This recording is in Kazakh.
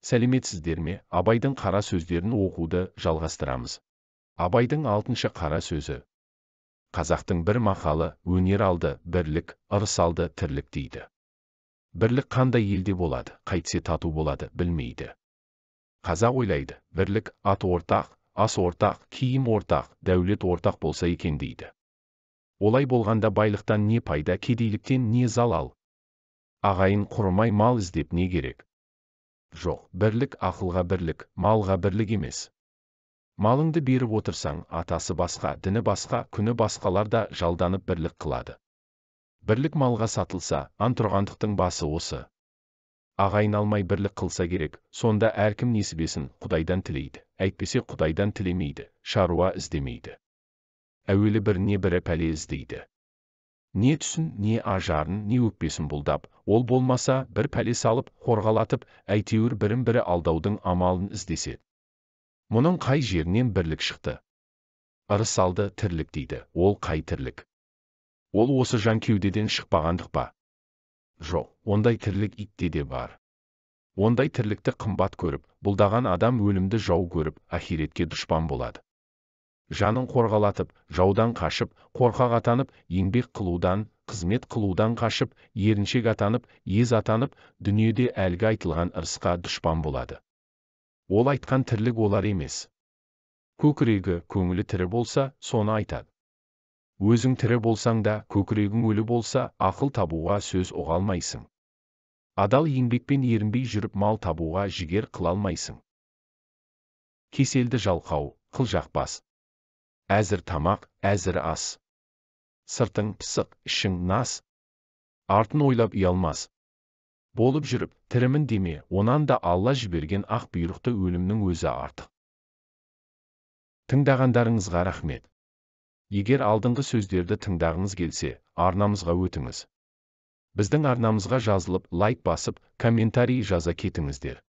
Сәлеметсіздер ме? Абайдың қара сөздерін оқуды жалғастырамыз. Абайдың алтыншы қара сөзі. Қазақтың бір мақалы: өнер алды бірлік, ырыс алды тірлік дейді. Бірлік қандай елде болады, қайтсе тату болады, білмейді. Қазақ ойлайды, бірлік ат ортақ, ас ортақ, киім ортақ, дәулет ортақ болса екен дейді. Олай болғанда байлықтан не пайда, кедейліктен не залал? Ағайын құрымай мал іздеп не керек? Жоқ, бірлік ақылға бірлік, малға бірлік емес. Малыңды беріп отырсаң, атасы басқа, діні басқа, күні басқалар да жалданып бірлік қылады. Бірлік малға сатылса, антұрғандықтың басы осы. Ағайын алмай бірлік қылса керек, сонда әркім несібесін Құдайдан тілейді, әйтпесе Құдайдан тілемейді, шаруа іздемейді. Әуелі біріне бірі пәле іздейді. Не түсін, не ажарын, не өкпесін бұлдап, ол болмаса бір пәле салып, қорғалатып, әйтеуір бірін-бірі алдаудың амалын іздеседі. Мұның қай жерінен бірлік шықты? Ырыс алды тірлік дейді, ол қай тірлік? Ол осы жан кеудеден шықпағандық па? Жоқ, ондай тірлік итте де бар. Ондай тірлікті қымбат көріп, бұлдаған адам өлімді жау көріп, ақиретке дұшпан болады. Жанын қорғалатып, жаудан қашып, қорқақ атанып, еңбек қылудан, қызмет қылудан қашып, еріншек атанып, ез атанып, дүниеде әлгі айтылған ырысқа дұшпан болады. Ол айтқан тірлік олар емес. Көкірегі, көңілі тірі болса, соны айтады. Өзің тірі болсаң да, көкірегің өлі болса, ақыл табуға сөз ұға алмайсың. Адал еңбекпен ерінбей жүріп мал табуға жігер қыла алмайсың. Кеселді жалқау, қыл жақпас. Әзір тамақ, әзір ас. Сыртың пысық, ішің нас. Артын ойлап ұялмас. Болып жүріп, тірімін деме, онан да Алла жіберген ақ бұйрықты өлімнің өзі артық. Тыңдағандарыңызға рахмет. Егер алдыңғы сөздерді тыңдағыңыз келсе, арнамызға өтіңіз. Біздің арнамызға жазылып, лайк басып, комментарий жаза кетіңіздер.